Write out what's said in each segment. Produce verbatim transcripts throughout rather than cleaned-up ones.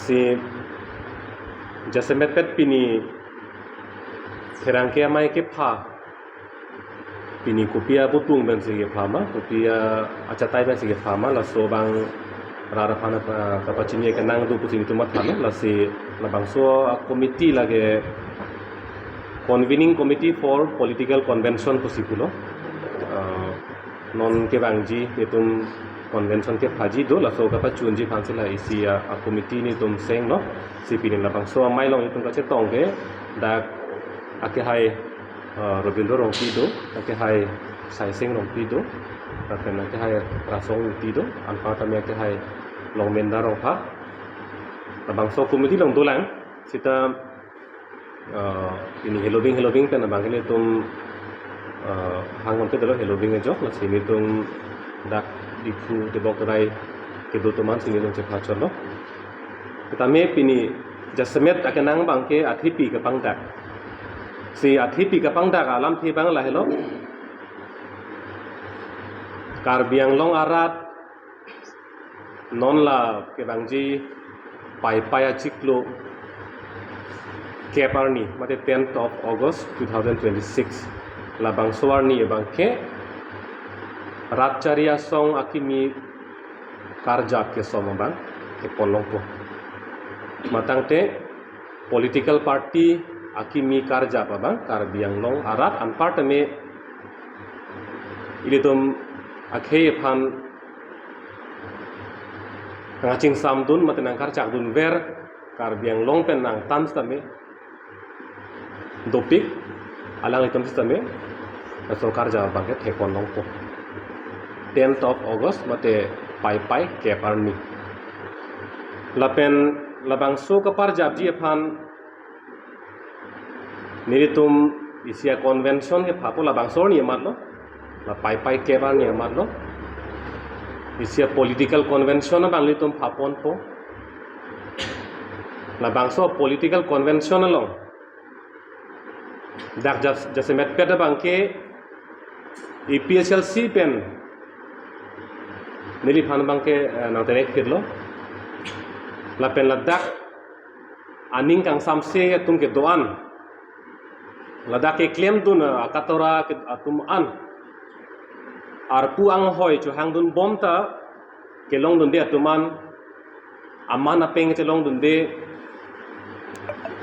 Si jasemet pet pini pherangke amei kepha, pini kopi aputhung pensi kepha ma, kopi a-, achatai pensi kepha ma, laso abang rat aphan, ah, kapachini kenang do pusi nelitum matha lo. Lasi labangso a-committee lake Convening Committee for Political Convention pusi pulo. Ah, non kevangji nelitum convention kephaji do, laso kapachunji aphansi la isi a, a-committee nelitum senglo. Si pini labangso amei along nelitum kachetong ke dak akehai, ah, Robindro Rongpi do, akehai Saising Rongpi do, lapen akehai Rasong Ingti do, anparta me akehai Longminda Rongphar. Labangso committee along dolang, sita, ah, pini heloving, heloving pen abang nelitum, ah, hang monte dolo heloving ajok, lasi nelitum dak Diphu Debok Rai kedo atum ansi nelitum chepha chotlo. Tame pini jasemet akenang abang ke athepi kepangdak. Si athepi kepangdak alamthe abang lahelo. Karbi Anglong arat non la kevangji Paipai achiklo kep arni, mate tenth of August two thousand twenty-six. Labangso arni abang ke rat chari asong akimi karjap kesom abang kepon longpo. Matangte political party akimi karjap abang Karbi Anglong arat anparta me ilitum akhei aphan nangchingsamdun mate nangkarchakdunver Karbi Anglong pen nangtan sitame dopik, alanglitum sitame laso karjap abang ke thekpon longpo. Tenth of August mate Paipai kep arni. Lapen labangso kaparjapji aphan nelitum isi a-convention kephapo labangso arni amatlo. La Paipai kep arni amatlo. Isi a-political convention abang nelitum phaponpo. Labangso political convention along dak jas-, jasemet pet abang ke A P H L C pen neliphan abang ke, eh, nangterek phitlo. Lapen ladak aning kangsamse atum kedo-an, ladak keklemdun, eh, akatora ke-, atum an, arpu anghoi chohangdun bomta kelongdunde atum an, aman apeng kachelongdunde,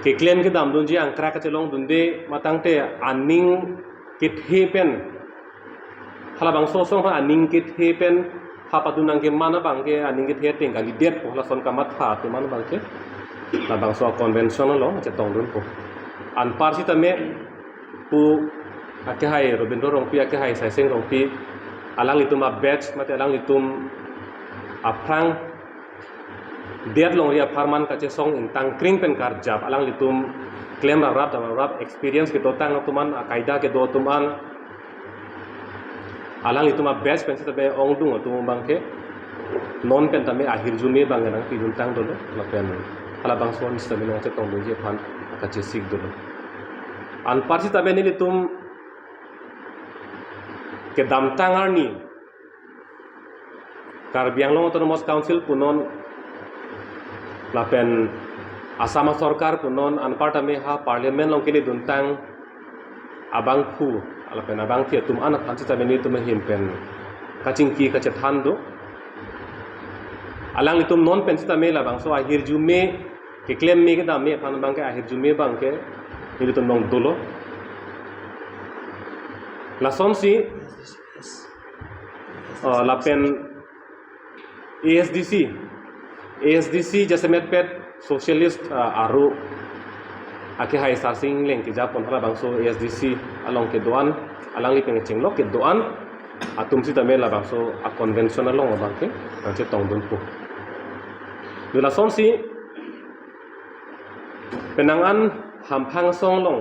keklem kedamdunji angkrak kachelongdunde, matangte aning kethe pen, halabangso asong ha aning kethe pen ha padun nangkeman abang ke aning kethe ateng kalidetpo, lason kamatha atum an abang ke labangso a-convention along chetongdunpo. Anpar sitame pu akehai Robindro Rongpi, akehai Saising Rongpi, alanglitum a-batch mate alanglitum aphrang det longri apharman kachesong ingtangkring pen karjap, alanglitum klem raprap dam raprap, experience kedotang atum an, akaida kedo atum an, alanglitum a-batch pen sitame ongdung atum abang ke non pen tame ahirjume abang nangpiduntang dolo, lapen halabangso an sitame nangchetongdunji aphan kachesik dolo. Anpar sitame nelitum kedamtang arni Karbi Anglong Autonomous Council punon lapen Assam sorkar punon anparta me ha parliament along keleduntang abangphu lapen abangphi atum an aphan sitame nelitum ahin pen kachingki kachethan do. Alanglitum non pen sitame labangso ahirjume keklem me kedam me aphan abang ke ahirjume abang ke nelitum along dolo. Lasonsi, uh, lapen A S D C, A S D C jasemet pet socialist, uh, aro akehai Sarsing Engleng kejapon halabangso A S D C along kedo-an, alangli pen kachinglok kedo-an atum sitame labangso a-convention along abang ke nangchetongdunpo. Lasonsi penang an hamphang asong along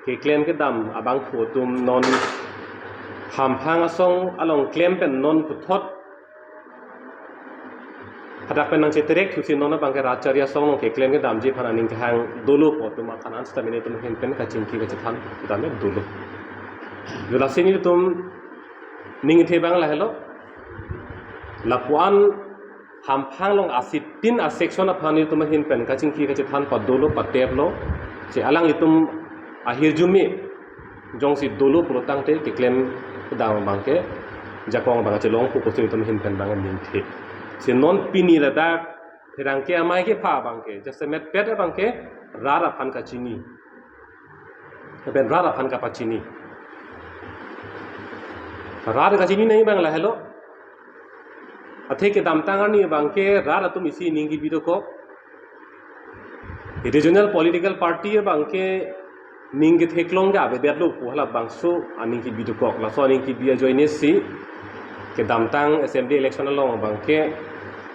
keklem kedam abangphu atum non hamphang asong along klem pen non puthot hadak pen nangcheterek thusi non abang ke rat chari asong along keklem kedamji aphan aning kehang dolo pu atum aphan an sitame nelitum ahin pen kachingki kachethan sitame dolo. Lasi nelitum ning ithe abang lahelo. Lapu-an hamphang along asitin a-section aphan nelitum ahin pen kachingki kachethan padolo, pateplo. Si alanglitum ahirjume jongsi dolo pulotangte keklem kedam abangke jakong abang chelongpo pusi nelitum ahin pen abang ningthe. Si non pini ladak pherangke amei kepha abangke, jasemet pet abangke rat aphan kachini. Lapen rat aphan kapachini. Rat kachini nangji abang lahelo. Athe kedamtang arni abangke rat atum isi ning kebi dokok. Regional political party abangke ning ketheklong ke avedetlo pu halabangso aning kebi dokok. Laso aning kebi ajoine si kedamtang assembly election along abangke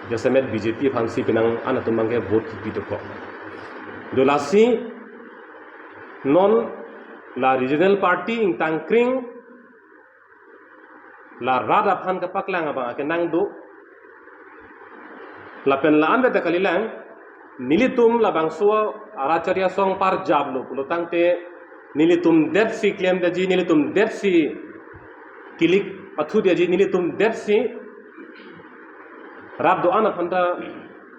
jasemet B J P aphansi penang an atum abangke vote kebi dokok. Do lasi non la regional party ingtangkring la rat aphan kapaklang abang akenang do. Lapen la-an beta kalilang, nelitum labangso a-Rat Chari Asong parjaplo pulotangte nelitum detsi klemdetji, nelitum detsi kilik pathudetji, nelitum detsi rat do-an aphanta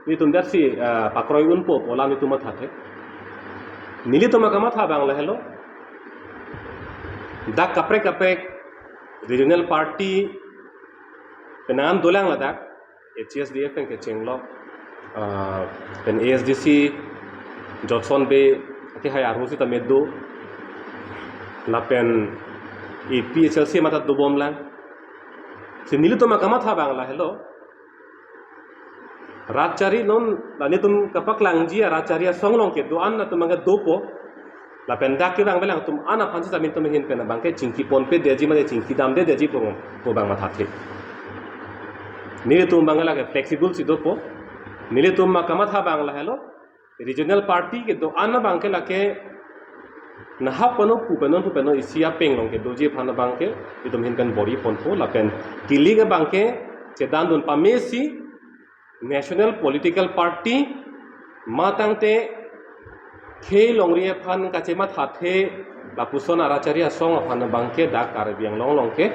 nelitum detsi, ah, pakroi unpo pu alam nelitum mathathe. Nelitum akamatha abang lahelo. Dak kaprek kaprek regional party penang an dolang ladak, H S D F pen kechenglo, ah, pen A S D C Johnson Bey akehai arhu sitame do, lapen A P H L C mata dobomlang. Si nelitum akamatha abang lahelo. Rat Chari non la nelitum kapaklangji a-Rat Chari Asong along kedo-an atum abangke dopo. Lapen dak kevang belang atum an aphan sitame nelitum ahin pen abangke chingki ponpedetji mane chingki damdedetji pu, pu abang mathathe. Nelitum abangke lake flexible si dopo. Nelitum akamatha abang lahelo. Regional party kedo-an abangke lake nahok pano pu pano pu pano isi apeng along kedoji aphan abangke itum ahin pen bor-i ponpo lapen kilik abangke chedandun pamesi national political party matangte khei longri aphan kachemathathe lapuson a-Rat Chari Asong aphan abangke dak Karbi Anglong along ke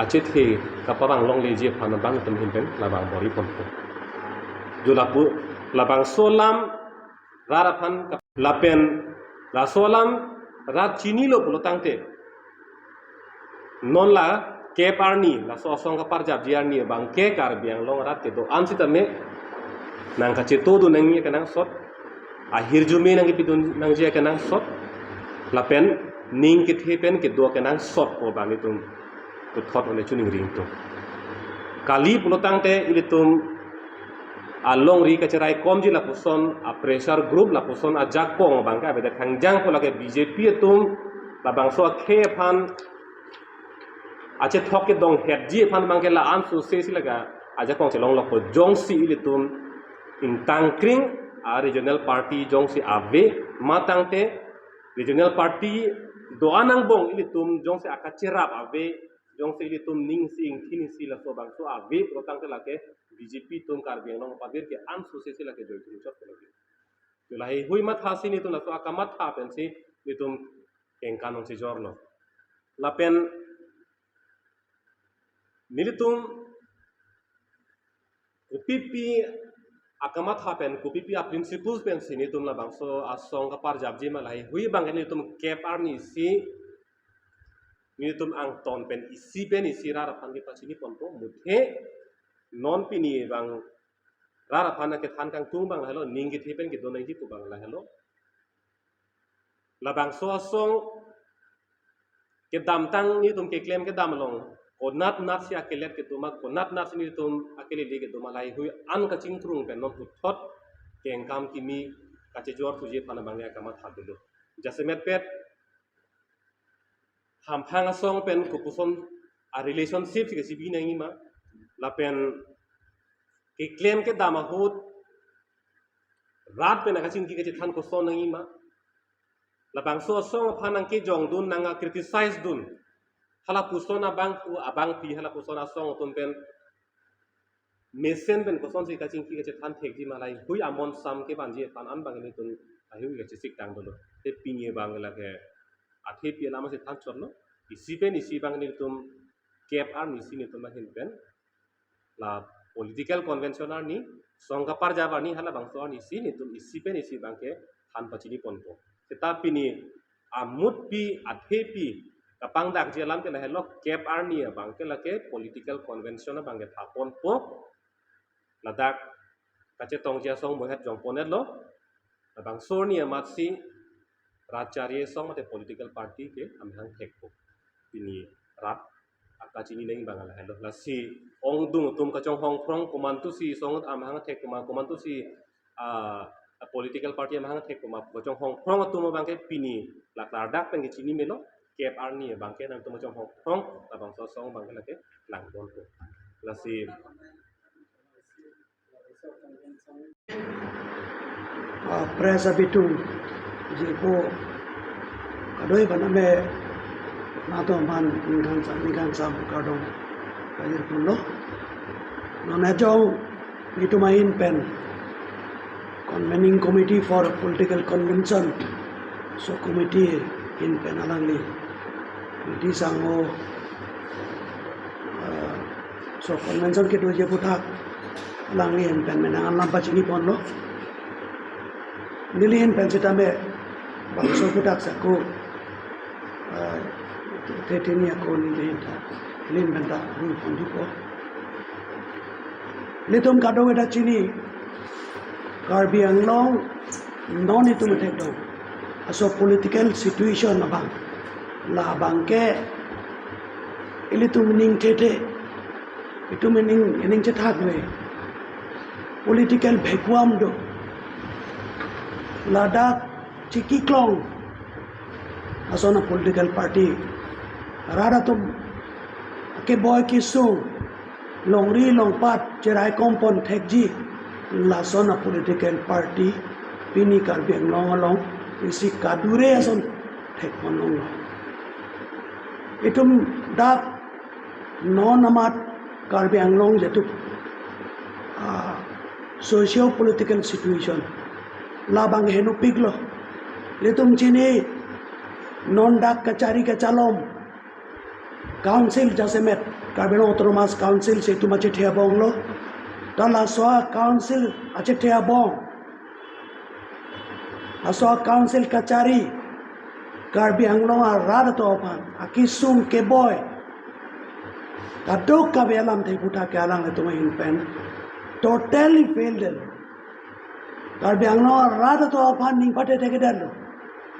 achethe kaparang longleji aphan abang itum ahin pen labang bor-i ponpo. Do lapu labangso alam rat aphan kap-, lapen laso alam rat chinilo pulotangte non la kep arni, laso asong kaparjapji arni abangke Karbi Anglong arat kedo-an sitame nangkachetodun nangji akenangsot, ahirjume nangkepidun nangji akenangsot, lapen ning kethe pen kedo akenangsot pu abang itum puthot ole choningri ingtung. Kali pulotangte ilitum alongri kacheraikomji lapuson a-pressure group lapuson ajakong abangke avedet khangjang pu lake B J P atum labangso akhei aphan achethok kedonghetji aphan abangke la-an sose si lake ajakong chelonglokpo. Jongsi ilitum ingtangkring a-regional party jongsi ave matangte regional party do-an angbong ilitum jongsi akacherap ave, jongsi ilitum ning isi ingthin isi laso bangso ave pulotangte lake B J P atum Karbi Anglong apadir ke an sose si lake joitum chot lake. Lahai hui mathasi nelitum laso akamatha pensi nelitum kengkan nangchejorlo. Lapen nelitum kopipi akamatha pen, kopipi a-principles pensi nelitum labangso asong kaparjapji ma lahai hui abangke nelitum kep arni si nelitum angton pen isi pen isi rat aphan kepachini ponpo, muthe non pini abang rat aphan kethan kangtung abang lahelo, ning kethe pen kedo nangji pu abang lahelo. Labangso asong kedamtang nelitum keklem kedam along konatnat si akelet kedo ma, konatnat si nelitum akelele kedo ma, lahai hui an kachingkrung pen non puthot kengkam kimi kachejor thuji aphan abangke akamatha dolo. Jasemet pet hamphang asong pen kopuson a-relationship si kesibi nangji ma, lapen keklem kedam ahut rat pen akachingki kachethan koson nangji ma, labangso asong aphan nangkejongdun nang a-criticize dun, halapuson abang pu abangpi halapuson asong atum pen mesen pen kosonsi kachingki kachethan thekji ma, lahai hui amonsam kevanji aphan an abang nelitum lahai hui kachesik tang dolo. Te pini abang lake athepi alam si than chotlo. Isi pen isi abang nelitum kep arni si nelitum ahin pen la political convention arni, song kaparjap arni, halabangso arnisi nelitum isi pen isi abangke than pachini ponpo. Seta pini amutpi, athepi kapangdakji alam ke lahelo, kep arni abangke lake political convention abangke tha ponpo. Ladak kachetongji asong mohet jong ponetlo. Labangso arni amatsi rat chari asong mate political party ke amahang thekpo. Pini rat akachini neng abang lahelo. Lasi ongdung atum kachonghong phrong komantusi asong amahang thek koma, komantusi, ah, political party amahang thek koma kachonghong phrong atum abangke pini la klardak pen kechini melo, kep arni abangke nangtum kachonghong phrong labangso asong abangke lake lang ponpo. Lasi, Ah, press abitung jipo kadoi baname nato man ningkan sa ningkan sa kardom kajir pulo. Non ajong itum ahin pen convening committee for political convention, so committee ahin pen alangli committee sangho, ah, so convention kedoji aphuthak alangli ahin pen menang alam pachini ponlo. Neli ahin pen sitame bangso aphuthak sako, ah, thetini ako neli ahin ta, neli ahin pen ta ru pon dipo. Ilitum kadokave ta chini, Karbi Anglong non itum athekdong aso political situation abang, labangke ilitum ning thethe, itum ning ning chethat ve, political vacuum do. Ladak chikiklong ason a political party, rat atum keboi kesung, longri longpat cherai kompon thekji, lason a political party pini Karbi Anglong along isi kadure ason thek pon longlo. Itum dak non amat Karbi Anglong jetu, ah, socio political situation labang henopiklo. Ilitum chini, non dak kachari kachalom council jasemet Karbi Anglong Autonomous Council si itum achethe abonglo. Ta laso a council achethe abong, laso a council kachari Karbi Anglong arat atum aphan akesung keboi kadokave alamthe aphuthak ke alanglitum ahin pen totally failed. Karbi Anglong arat atum aphan ning pathe thekthedetlo.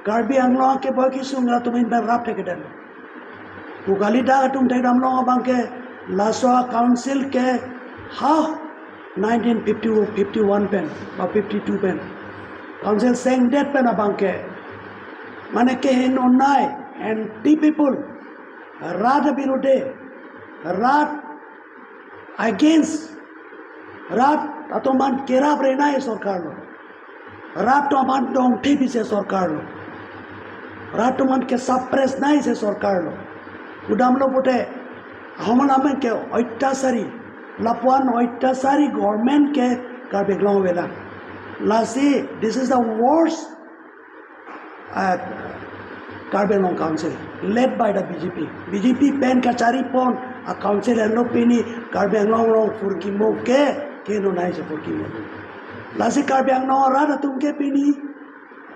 Karbi Anglong keboi kesung atum ahin pen rap thekthedetlo. Pu kalidak atum thekdam long abangke laso a council ke ha nineteen fifty, fifty-one pen ba fifty-two pen council sengdet pen abangke, mane kehenonai, anti people, rat abirudhe, rat against, rat atum aphan kerap renai sorkar lo, rat atum aphan dongthip isi sorkar lo, rat atum aphan kesuppress nai isi sorkar lo. Kudamlo pute ahom alam ke oitasari, lapuan oitasari government ke Karbi Anglong avelang. Lasi this is the worst, uh, Karbi Anglong Council led by the B J P. B J P pen kachari pon a council henlo pini Karbi Anglong along phurkimo ke, kehenonai si phurkimo. Lasi Karbi Anglong arat atum ke pini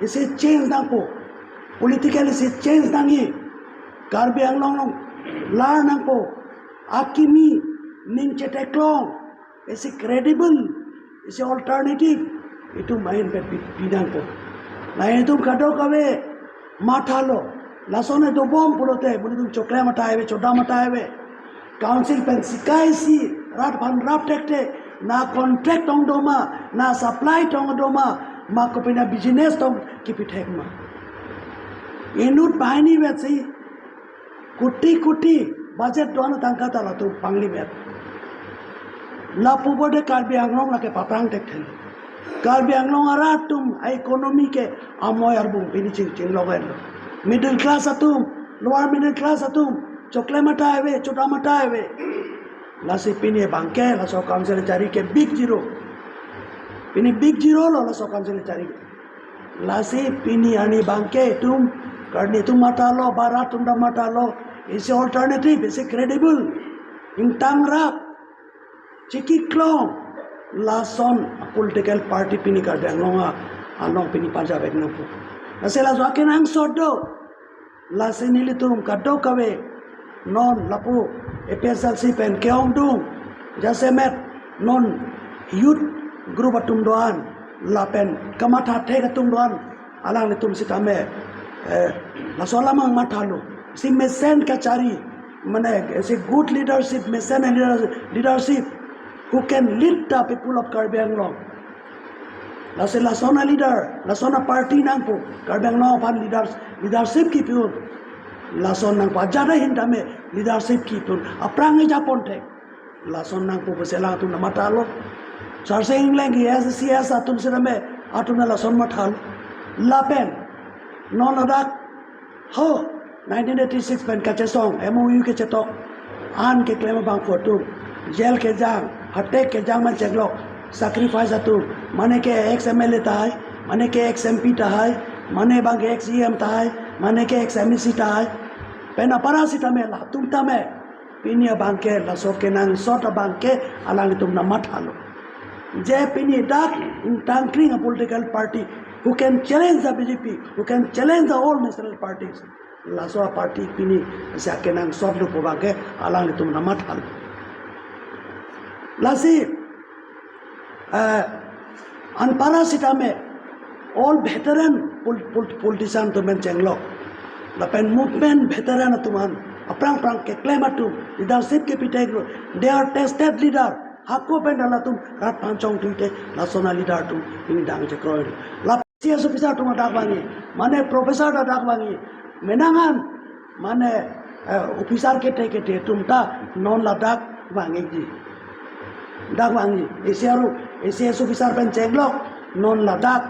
isi change nangpo, political isi change nangji, Karbi Anglong along lar nangpo, akimi ning chetheklong, isi credible, isi alternative itum ahin pen pi- pinangpo. Lahin itum kadokave mathalo, lason dobom pulote, buli itum chokle matha ave, chodam matha ave. Council pen sika isi rat aphan rap thekthe, na contract tong doma, na supply tong doma, ma kopina business tong kipi thek ma. Inut banghini vetsi kuti kuti budget do-an atangka ta latum pangli vet. Lapu bode Karbi Anglong lake paprang thekthelo. Karbi Anglong arat atum a economy ke amoi arbung pini chingching logen lo. Middle class atum, lower middle class atum chokle matha ave, chodam matha ave. Lasi pini abangke laso council chari ke big zero. Pini big zero lo laso council chari. Lasi pini arni abangke itum, karni itum mathalo, ba rat atum ta mathalo, isi alternative, isi credible, ingtang rap, Chiki klong lason a political party pini Karbi Anglong a, along pini pajavek nangpo. Lasi laso akenangsot do. Lasi nelitum kadokave non lapu A P H L C pen ke-ongdung jasemet non youth group atum do-an lapen kamatha thek atum do-an, alanglitum sitame, eh, laso alam ang mathalo. Si mesen kachari, mane si good leadership, mesen leader-, leadership who can lead the people of Karbi Anglong. Lasi lason a leader, lason a party nangpo, Karbi Anglong aphan leaders, leadership kipi un. Lason nangpo, ajat ahin tame leadership kipi un. Aphrang ejapon thek. Lason nangpo pusi alangtum namathalo. Sarsing Engleng ke S C S atum sitame, atum na lason mathalo. Lapen non ladak ho nineteen eighty-six pen kachesong M O U kechetok an keklem abangphu atum jail kejang, hatek kejang man cheklok, sacrifice atum, mane ke ex M L A tahai, mane ke ex M P tahai, mane abangke ex E M tahai, mane ke ex M A C tahai, pen apara sitame latum tame pini abangke laso kenangsot abangke alanglitum namathalo. Je pini dak ingtangkring a political party who can challenge the B J P, who can challenge the all national parties. Laso a party pini si akenangsot lo pu abangke alanglitum namathalo. Lasi, eh, anpara sitame all veteran pol-, pol-, politician atum pen chenglok, lapen movement veteran atum an, aphrang aphrang keklem atum, leadership kepi thek lo, they are tested leader. Hako pen dak latum rat aphan chongthui te, lason a leader atum pini dang chekroi lo. La C S officer atum dak vangji, mane professor ta dak vangji, menang an, mane, eh, officer kete kete atum ta non ladak vangji. Dak vangji, A C R, A C S officer pen chenglok, non ladak,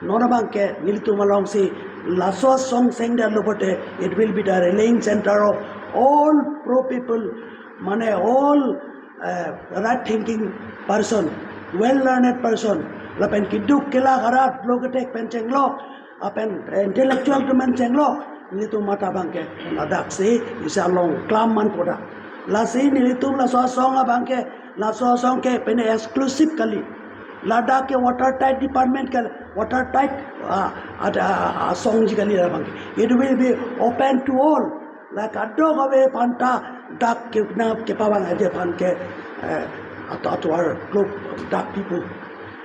non abangke nelitum alongsi laso asong sengdet lo pote, it will be the rallying center of all pro people, mane all, eh, right thinking person, well learned person, lapen keduk kelak arat lo ketek pen chenglok, lapen intellectual atum pen chenglok, nelitum matha abangke ladak si isi along klam man poda. Lasi nelitum laso asong abangke, laso asong ke pene exclusive kali. Ladak ke water tight department kali, water tight, ah, ada, ah, asongji kali la abangke. It will be open to all. La kadokave aphan ta dak ke na kepavang aje aphan ke, eh, ato ato ar club dak pipo.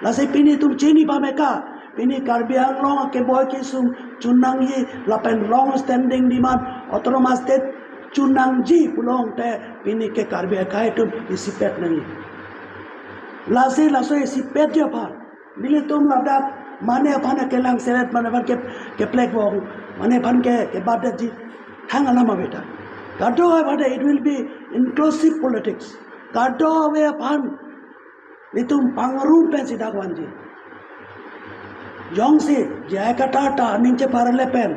Lasi pini itum chini pame ka, pini Karbi Anglong akeboi kesung chun nangji lapen long standing demand autonomous state chun nangji pulote pini ke Karbi akai atum isipet nangji. Lasi laso isipetji aphan nelitum ladak mane aphan kelang seret, mane aphan ke, keplek vong, mane aphan ke, kebatji thang alam ave ta. Kadokave aphan it will be inclusive politics. Kadokave aphan nelitum pangrum pensi dak vanji. Jongsi J I Kathar ta aning cheparle pen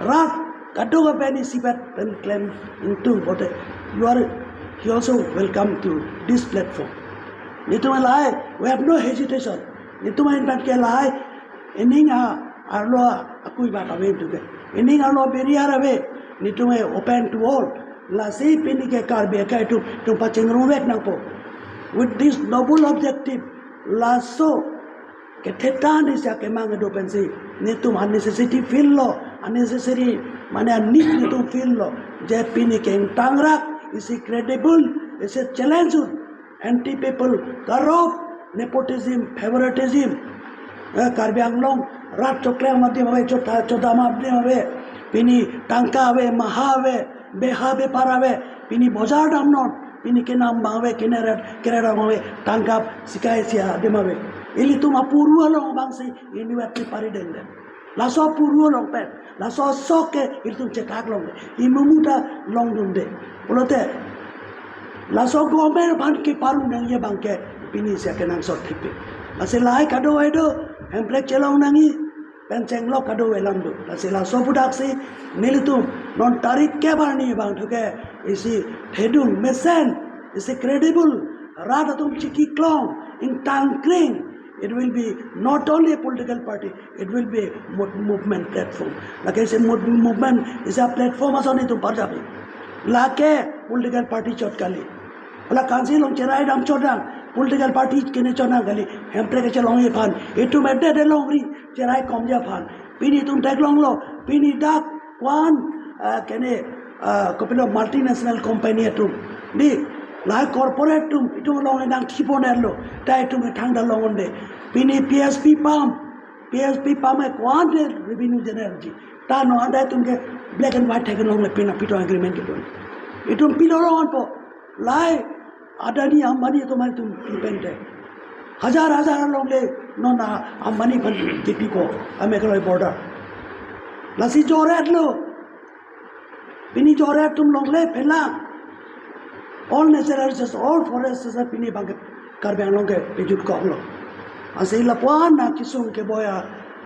rat kadokave pen isipet pen klem ingtung pote, you are, you also welcome to this platform. Nelitum lahai, we have no hesitation. Nelitum ahin pen ke lahai, ining a arlo akui bak ave nelitum ke. Ining arlo barrier ave, nelitum ke open to all. Lasi pini ke Karbi akai atum, itum pachingrumvek nangpo. With this noble objective, laso kethetan isi akemang kedo pensi nelitum unnecessary feel lo, unnecessary mane a-need nelitum feel lo. Je pini ke ingtangrak, isi credible, isi challenge un anti people, corrupt, nepotism, favoritism. Eh, Karbi Anglong rat choklem adim ave, chotha, chodam adim ave. Pini tangka ave, maha ave, beha bepar ave. Pini bojar damnon, pini kenam abang ave, kineret, kereret abang ave, tangka sikai sia adim ave. Ilitum apuru along abangsi ini wet pari dengdeng. Laso apuru along pen, laso asok ke ilitum chetak longde, imumu ta longdunde. Pulote laso government aphan keparum nangji abangke pini isi akenangsot thipik. Lasi lahai kadokave do, Hemprek chelong nangji pen chenglok kadokave alam do. Lasi laso aputhak si nelitum non tarik kep arni abang thu ke isi thedung mesen, isi credible, rat atum chiki klong, ingtangkring. It will be not only a political party, it will be a mo-, movement platform. Lake isi mo-, movement isi a-platform ason itum parjapi. Lake political party chot kali. Hala council along cherai dam chodang, political party kene chodang kali, Hemprek kechelongji aphan, itum ede de longri, cherai komji aphan. Pini itum theklonglo, pini dak ko-an, ah, kene, ah, kopilo multinational company atum. Di, lahai corporate atum, itum along nangthipon-etlo, ta itum kethang ta long-un-e. Pini P S P pump, P S P pump ke ko-an de revenue generate ji. Ta non anta itum ke black and white theklongle, pini aphi tong agreement kedo. Itum pini long-unpo. Lahai Adani Ambani atum, itum pi pen te. Hajar hajar longle non a Ambani aphan kepi ko, a Meghalaya border. Lasi jorotlo. Pini jorot atum longle phelang. All natural resources, all forest resources pini abang ke Karbi Anglong ke pejut koklo. Ansi lapu-an na kesung keboi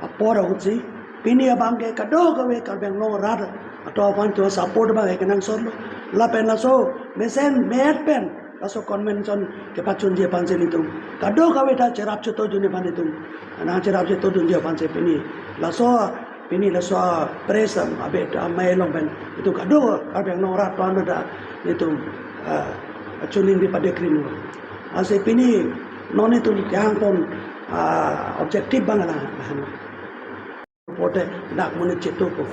apor ahutsi pini abang ke kadokave Karbi Anglong arat atum aphan to support abang ke kenangsotlo. Lapen laso mesen met pen laso convention kepachunji aphansi nelitum kadokave ta cherap cheto dunji aphan nelitum, nangcherap cheto dunji aphansi pini laso, pini laso press am abet amei along pen itum kado Karbi Anglong arat aphan ta nelitum, ah, chuningri padekrim lo. Ansi pini non itum kehangpon, ah, objective abang la, la, pote dak monit chetopo.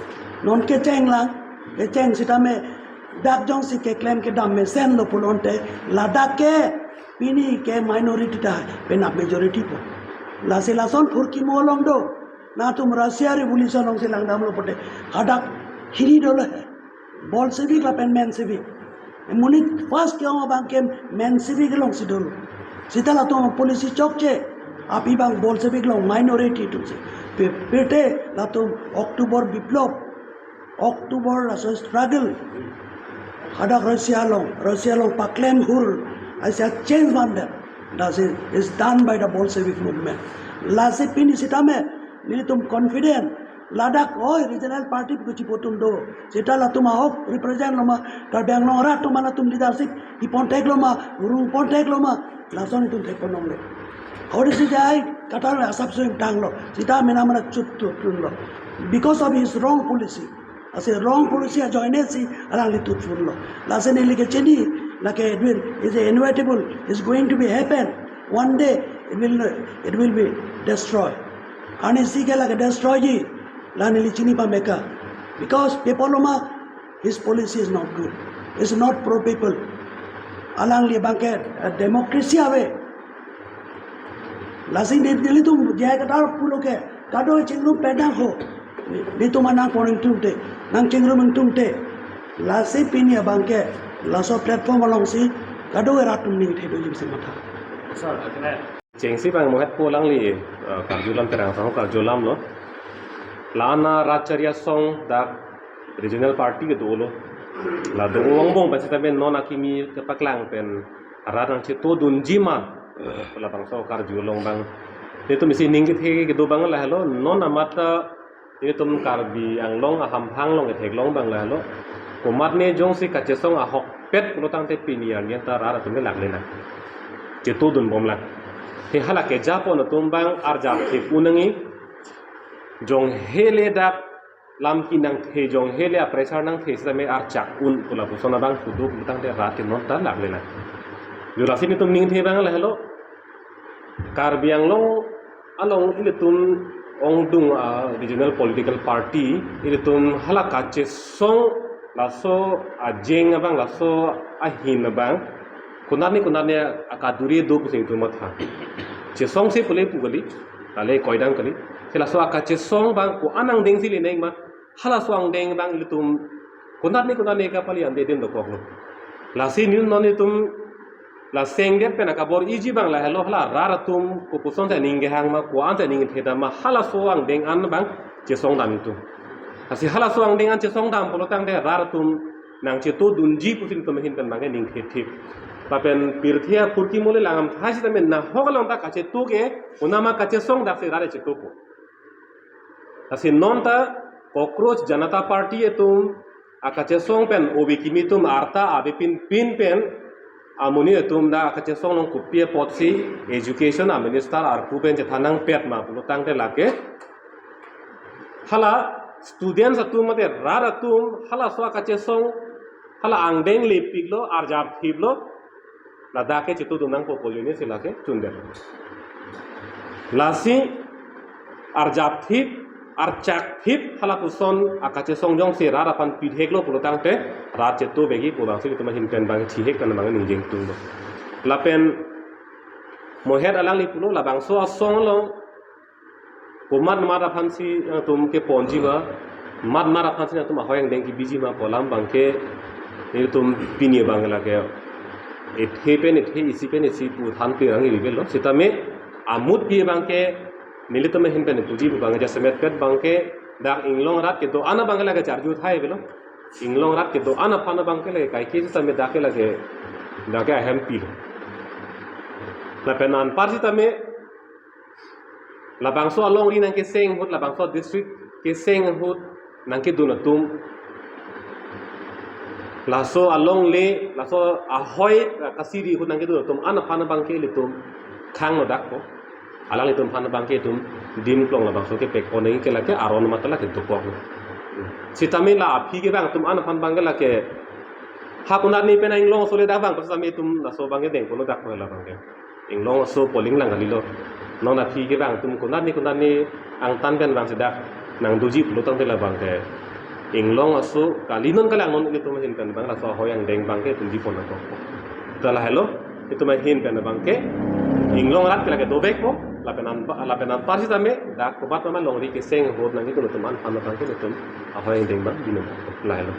Non kecheng lang, kecheng sitame dak jongsi keklem kedam mesenlo pulote ladak ke pini ke minority ta penap majority po. Lasi lason phurkimo along do. Nangtum Russia Revolution alongsi langdamlo pote hadak hini dolo he. Bolshevik lapen Menshevik. Monit first ke-ong abang ke Menshevik alongsi dolo. Seta latum policy chokche. Aphi abang Bolshevik along minority atumsi. Pe-, pete latum October Biplop, October laso struggle. Hadak Russia along, Russia along paklem hur, aisa change van det. That is, is done by the Bolshevik movement. Lasi pini sitame, nelitum confident. Ladak oi regional party kuchipo atum do. Seta latum ahok represent loma, Karbi Anglong arat atum latum leadership ipon thekloma, rupon thekloma, lason itum thekpon longle. How does it I Qatar asap suing tanglo. Seta mena mena chup tu tunlo. Because of his wrong policy. Ansi wrong policy ajoine si alangli tutphunlo. Lasi neli kechini, lake it will, is inevitable, is going to be happen. One day, it will, it will be destroyed. Ani si ke lake destroy ji, la neli chini pameka. Because people loma, his policy is not good. It's not pro people. Alangli abang ke, uh, democracy ave. Lasi ne-, nelitum J I Kathar pulo ke, kado chingrum pedang ho. Nelitum nangpon ingtungte, nangchingrum ingtungte. Lasi pini abang ke, laso platform alongsi, kado rat atum ningthe doji pusi matha. Sir, kene. Chengsi abang mohet po alangli, eh, karjulam terang sang karjulamlo. La-an a rat chari asong dak regional party ke dolo. La do-o angbong pen sitame non akimi kepaklang pen rat nangcheto dunji ma. Labangso karju along abang. Nelitum isi ning kethe kedo abang lahelo, non amat ta nelitum Karbi Anglong ahamphang along ketheklong abang lahelo. Komatne jongsi kachesong ahokpet pulotangte pini arni ta rat atum ke lagle nang. Cheto dunbom lang. He hala kejapon atum abang arjap thip un nangji. Jong hele dak lam kinang the jong hele a pressure nangthe sitame archak un pu lapuson abang puduk pulotangte rat ke non ta lagle nang. Jolasi nelitum ningthe abang lahelo. Karbi Anglong along ilitum ongdung a regional political party ilitum hala kachesong laso ajeng abang laso ahin abang konatne konatne akaduri do pusi nelitum matha. Chesongsi pule pu kali, kale koidang kali. Si laso akachesong abang ko-an angdengsi leneng ma, halaso angdeng abang ilitum konatne konatne kapali ande den dokoklo. Lasi nelitum non nelitum la sengdet pen akabor-iji abang lahelo, hala rat atum kopuson ta ning kehang ma, ko-an ta ning thedam ma, halaso angdeng an abang chesongdam itum. Lasi halaso angdeng an chesongdam pulotangte rat atum nangcheto dunji pusi nelitum ahin pen abang ke ningthe thip. Lapen pirthe aphurkimo le langdam thai sitame nahok along ta kacheto ke, konat ma kachesong daksi rat chetopo. Lasi non ta Cockroach Janata Party atum akachesong pen obi kimi atum arta abipin pin pen amonit atum dak akachesong along kopi apotsi education a minister arpu pen chethan nangpet ma pulotangte lake hala students atum mate rat atum halaso akachesong hala angdeng lepiklo, arjap thiplo. ladak ke chitu dun nangpo pu ajoine si lake chundet. Lasi arjapthip, archakthip halapuson akachesong jongsi rat aphan pitheklo pulo tangte rat chitu begi pu abangsi itum ahin pen abang chihek pen abang ningjeng tunglo. Lapen mohet alangli pulo labangso asong along komat mat aphansi nangtum keponji ma, mat mat aphansi nangtum ahoi angdeng kebiji ma pu alam abangke itum pini abang lake ethe pen ethe, isi pen isi pu than pirang iri avelo. Sitame amut pi abangke nelitum ahin pen puji pu abang jasemet pet abangke dak inglong rat kedo-an abangke lake charju thai avelo. Inglong rat kedo-an aphan abangke lake kaike sitame dak ke lake dak ke ahempilo. Lapen anpar sitame labangso alongri nangkeseng ahut, labangso district keseng ahut nangkedun atum, laso alongle, laso ahoi kasiri ahut nangkedun atum an aphan abangke ilitum khangno dakpo. Alanglitum aphan abangke itum dim klong labangso kepek poneng ke lake aron mata lake dokok. Sitame la aphi kevang atum an aphan abangke lake ha konat ni pen inglong aso le dak vang, sitame itum laso abangke dengponlo dakpo la abangke. Inglong aso polling lang kalilo. Non aphi kevang atum konat ni konat ni angtan pen abangsi dak nangdoji pulo tangte la abangke inglong aso kali non kali angno ilitum ahin pen abang laso ahoi angdeng abangke itum dipon nangkok. Ta lahelo itum ahin pen abangke inglong rat ke lake dovekpo, lapen an, lapen anpar sitame dak komat ma alongri keseng ahut nangkedun atum an aphan abangke itum ahoi angdeng abang binong. Lahelo.